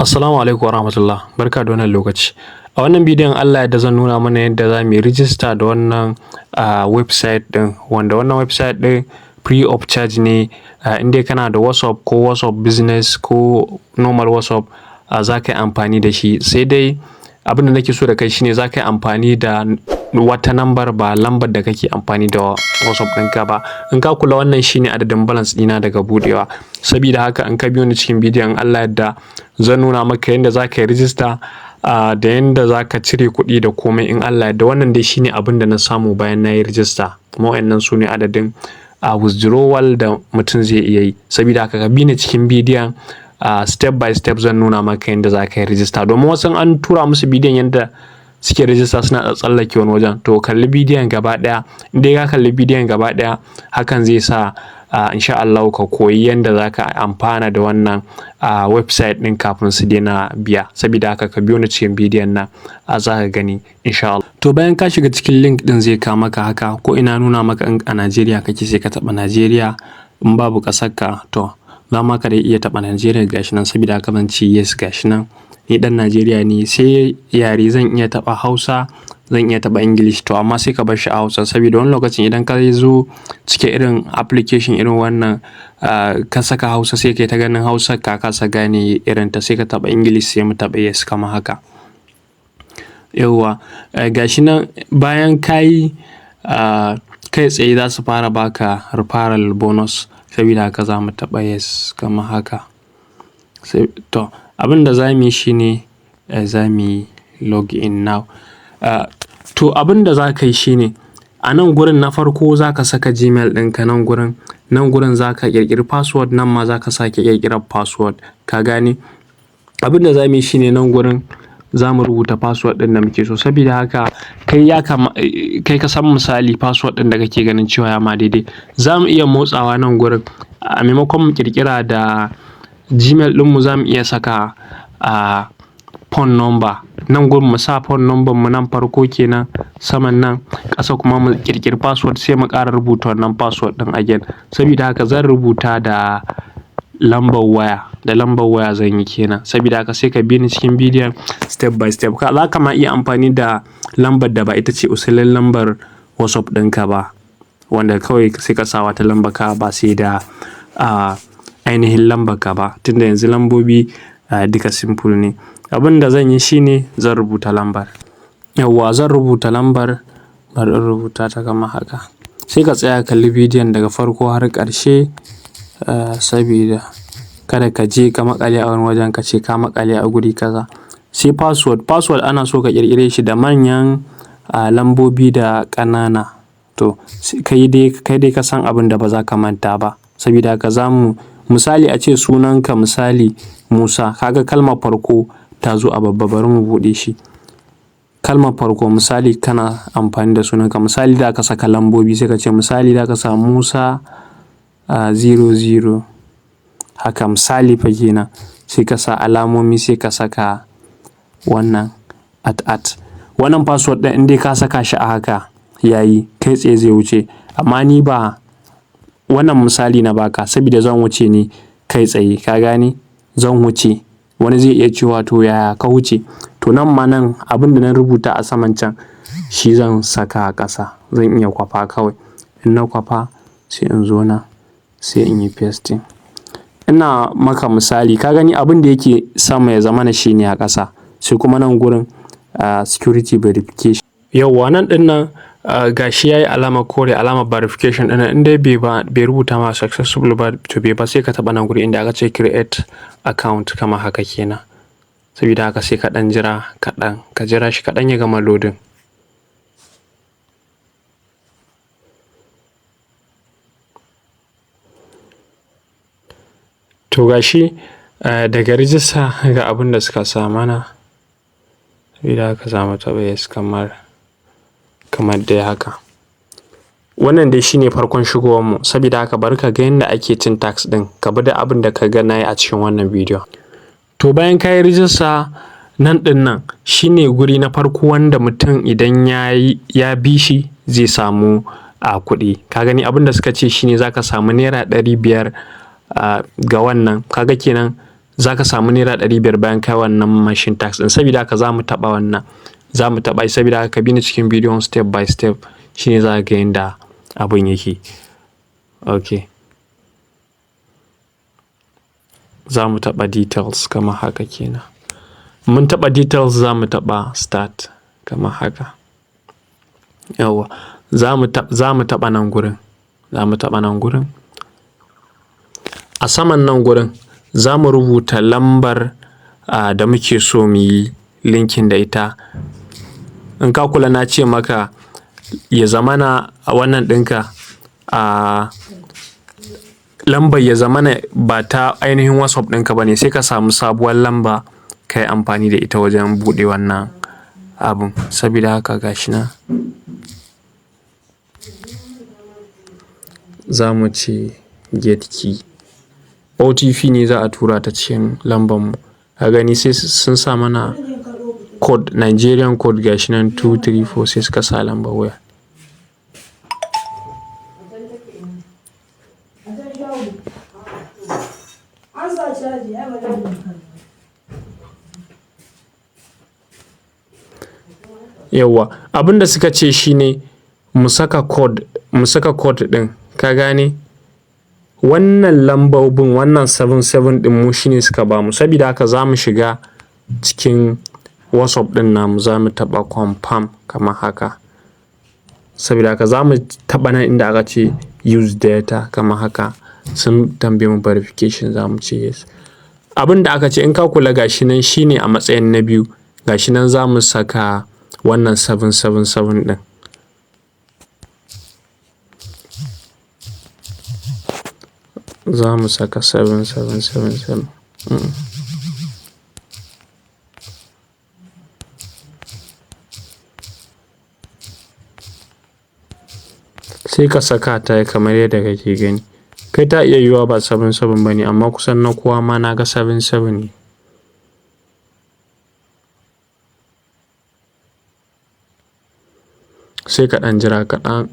Assalamu alaikum warahmatullah, barka da wannan lokaci. A wannan bidiyon Allah ya yarda zan nuna mana yadda za mu yi rijista da wannan website ɗin, wanda wannan website ɗin free of charge ne. In dai kana da WhatsApp ko WhatsApp Business ko normal WhatsApp, za ka yi amfani da shi. Sai dai abin da nake so da kai shine za ka yi amfani da wata lambar, ba lambar da kake amfani da WhatsApp ɗinka ba. In ka kula, wannan shine adadin balance ɗina daga buɗewa. Sabida haka in ka biyo ni cikin bidiyon, Allah yadda zan nuna maka yadda za ka yi rijista da yadda za ka cire kuɗi da komai in Allah yadda. Wannan dai shine abin da na samu bayan na yi rijista, kuma waɗannan su ne adadin withdrawal da mutum zai iya yi. Sabida haka ka bi ni cikin bidiyon, step by step zan nuna maka yadda za ka yi rijista, domin wasu an tura musu bidiyon yadda suke rijista suna tsallake wani wajen. To kalli bidiyon gaba ɗaya. In dai ka kalli bidiyon gaba ɗaya, hakan zai sa insha Allah ka koyi yadda za ka amfana da wannan website ɗin kafin su daina biya. Sabida haka ka biyo ni cikin bidiyon nan, za ka gani insha Allah. To bayan ka shiga cikin link ɗin, zai kawo maka haka ko ina nuna maka. In a Najeriya kake, sai ka taɓa Najeriya. In babu ƙasar ka, to za ma ka dai iya taɓa Najeriya, gashi nan. Sabida haka zan ce yes, gashi nan, ni ɗan Najeriya ne. Sai yare, zan iya taɓa Hausa, zan iya taɓa English. To amma sai ka bar shi a Hausa, saboda wani lokacin idan ka zo cike irin application irin wannan, ka saka Hausa, sai kai ta ganin Hausa ka kasa gane irin ta. Sai ka taɓa English, sai mu taɓa yes kamar haka. Yauwa, gashi nan. Bayan ka yi, kai tsaye za su fara baka referral bonus. Saboda haka za mu taɓa yes kamar haka. To abin da za mu yi shine za mu yi login now. To abin da za ka yi shine a nan gurin, na farko za ka saka Gmail ɗinka nan gurin. Nan gurin za ka ƙirƙiri password, nan ma za ka sake ƙirƙirar password. Ka gane? Abin da za mu yi shine nan gurin za mu rubuta password ɗin da muke so. Saboda haka kai ya kama kai ka san misali password ɗin da kake ganin cewa ya ma daidai. Za mu iya motsawa nan gurin, a maimakon mu ƙirƙira da Gmail ɗinmu, za mu iya saka a phone number nan gurin. Mu sa phone number mu nan farko kenan, saman nan. Ƙasa kuma mu ƙirƙiri password, sai mu ƙara rubuta wannan password ɗin again. Saboda haka zan rubuta da lambar waya, da lambar waya zan yi kenan. Saboda haka sai ka bi ni cikin bidiyon step by step. Za ka ma iya amfani da lambar da ba ita ce usulin lambar WhatsApp ɗinka ba, wanda kawai sai ka sa wata lambar ka, ba sai da ainihin lambar ka ba, tunda yanzu lambobi duka simple ne. Abin da zan yi shine zan rubuta lambar. Yauwa, zan rubuta lambar, bari in rubuta ta kamar haka. Sai ka tsaya kalli bidiyon daga farko har ƙarshe, sabida kada ka je ka maƙale a wani wajen, ka ce ka maƙale a guri kaza. Sai password. Password ana so ka ƙirƙire shi da manyan lambobi da ƙanana. To kai dai ka san abin da ba za ka manta ba. Sabida haka za mu misali a ce sunanka, misali Musa, kaga kalmar farko ta zo a babba. Bari mu buɗe shi. Kalmar farko, misali kana amfani da sunanka, misali za ka saka lambobi, sai ka ce misali za ka sa Musa 00 haka, misali fa kenan. Sai ka sa alamomi, sai ka saka wannan at at. Wannan password ɗin, in dai ka saka shi a haka yayi, kai tsaye zai wuce. Amma ni ba wannan misali na baka, saboda zan wuce ne kai tsaye, ka gane? Zan wuce. Wani zai iya cewa, "To yaya ka wuce?" To nan ma nan abin da na rubuta a saman can shi zan saka a ƙasa. Zan iya kwafa kawai. In na kwafa, sai in zo nan, sai in yi pasting. Ina maka misali, ka gani, abin da yake sama ya zama na shi ne a ƙasa. Sai kuma nan gurin security verification. Yauwa, nan ɗin nan gashi yayi alamar kore, alamar verification ɗin. In dai bai ba, bai rubuta ma successful ba, to bai ba. Sai ka taɓa nan guri inda aka ce create account kamar haka kenan. Saboda haka sai ka ɗan jira kaɗan, ka jira shi kaɗan ya gama loading. To gashi, daga rijista ga abin da suka sa mana. Saboda haka za mu taɓa yes kamar dai haka. Wannan dai shine farkon shigowar mu. Saboda haka bari ka ga yadda ake cin task ɗin. Ka bi da abin da ka ga nayi a cikin wannan bidiyon. To bayan ka yi rijista, nan ɗin nan shine guri na farko wanda mutum idan ya yi, ya bi shi, zai samu kuɗi. Ka gani, abin da suka ce shine za ka samu ₦500 ga wannan. Kaga kenan Za ka samu ₦500 bayan kai wannan machine task ɗin. Saboda haka za mu taɓa wannan. Za mu taɓa shi saboda haka ka bi ni cikin bidiyon step by step, shine za ka ga yanda abun yake. Okay. Za mu taɓa details kamar haka kenan. Mun taɓa details, za mu taɓa start kamar haka. Yauwa. Za mu taɓa nan gurin. Za mu taɓa nan gurin. A saman nan gurin za mu rubuta lambar da muke so mu yi linking da ita. In ka kula, na ce maka ya zamana a wannan ɗinka, lambar ya zamana ba ta ainihin WhatsApp ɗinka ba ne, sai ka samu sabuwar lamba ka yi amfani da ita wajen buɗe wannan abun. Saboda haka ga shi nan. Za mu ce get key. OTP ne za a tura ta cikin lambar mu. Ka gani, sai sun sa mana code, Nigerian code, gashi nan 234, sai suka sa lambar waya. Yauwa, abin da suka ce shine mu saka code, mu saka code ɗin. Ka gane? Wannan lambobin, wannan 77 ɗin mu shine suka bamu. Saboda haka za mu shiga cikin WhatsApp ɗin namu, za mu taɓa confirm kamar haka. Saboda haka za mu taɓa nan inda aka ce use data kamar haka. Sun tambaye mu verification, za mu ce yes. Abin da aka ce, in ka kula, gashi nan shine a matsayin na biyu. Gashi nan za mu saka wannan 777 ɗin. Za mu saka 7777. Sai ka saka ta kamar yadda kake gani. Kai, ta iya yiwuwa ba 77 ba ne, amma kusan na kowa ma na ga 77 ne. Sai ka ɗan jira kaɗan.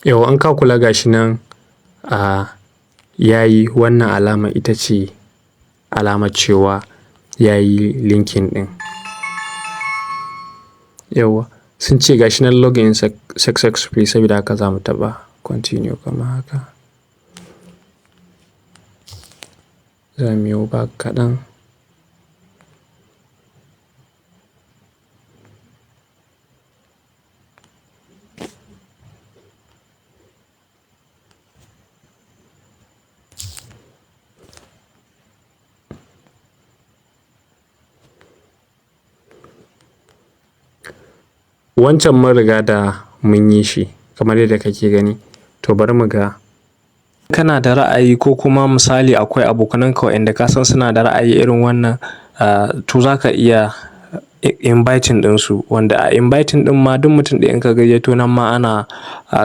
Yauwa, in ka kula, gashi nan yayi wannan alama, ita ce alamar cewa yayi linking ɗin. Yauwa, sun ce gashi nan login successfully, saboda haka za mu taɓa continue kamar haka. Za mu yo back kaɗan. Wancan mun riga da mun yi shi kamar yadda kake gani. To, bari mu ga. Kana da ra'ayi ko kuma misali akwai abokananka waɗanda ka san suna da ra'ayi irin wannan, to za ka iya inviting ɗinsu, wanda a inviting ɗin ma duk mutum ɗaya in ka gayyato nan ma ana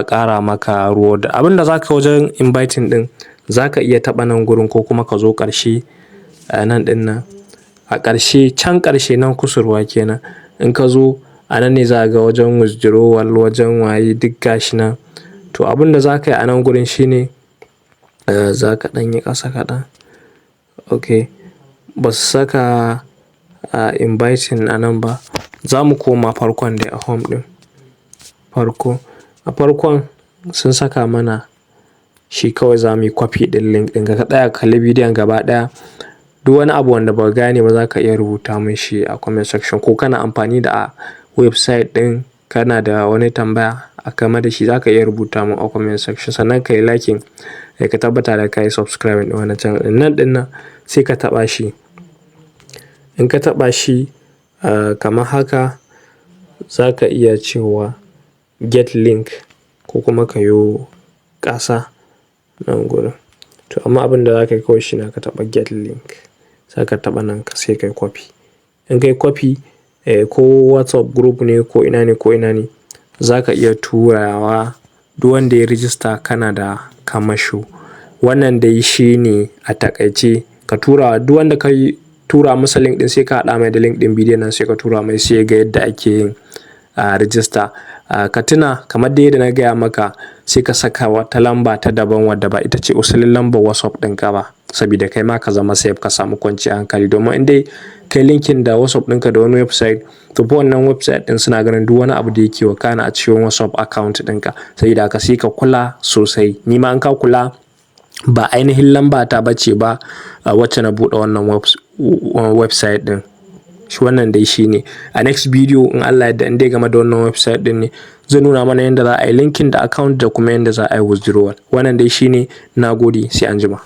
ƙara maka reward. Abin da za ka wajen inviting ɗin, za ka iya taɓa nan gurin ko kuma ka zo ƙarshe nan ɗin nan. A ƙarshe can ƙarshe nan, kusurwa kenan. In ka zo a nan ne za ka ga wajen withdrawal, wajen waye, duk gashi nan. To, abin da za ka yi a nan gurin shine za ka ɗan yi ƙasa kaɗan. Okay, ba su saka inviting a nan ba. Za mu koma farkon dai, a home ɗin. Farko. A farkon sun saka mana shi, kawai za muyi copy ɗin link ɗin. Ka tsaya ka kalli bidiyon gaba ɗaya. Duk wani abu wanda ba ka gane ba, za ka iya rubuta mun shi a comment section, ko kana amfani da website ɗin, kana da wani tambaya a game da shi, za ka iya rubuta mun a comment section. Sannan ka yi liking, ka tabbata da ka yi subscribe ɗin wannan channel ɗin. Nan ɗin nan sai ka taɓa shi. In ka taɓa shi kamar haka, za ka iya cewa get link ko kuma ka yo ƙasa nan gurin. To, amma abin da za ka yi kawai shine ka taɓa get link. Sai ka taɓa nan sai ka yi copy. In ka yi copy, ko WhatsApp group ne, ko ina ne ko ina ne, za ka iya turawa duk wanda ya register kana da kamasho. Wannan dai shi ne a taƙaice. Ka tura duk wanda ka yi tura masa link ɗin, sai ka haɗa mai da link ɗin bidiyon nan, sai ka tura mai, sai ya ga yadda ake yin rijista. Ka tuna kamar dai yadda na gaya maka, sai ka saka wata lamba ta daban wadda ba ita ce usulin lambar WhatsApp ɗinka ba, sabida kai ma ka zama safe, ka samu kwanciyar hankali. Domin in dai kai linking da WhatsApp ɗinka da wani website, to fa wannan website ɗin suna ganin duk wani abu da yake wakana a cikin WhatsApp account ɗinka. Sabida haka sai ka kula sosai. Ni ma in ka kula, ba ainihin lamba ta bace ba wacce na buɗe wannan website ɗin. Shi wannan dai shi ne. A next video, in Allah yadda, in dai game da wannan website ɗin ne, zai nuna mana yadda za a yi linking da account da kuma yadda za a yi withdrawal. Wannan dai shi ne. Na gode, sai anjima.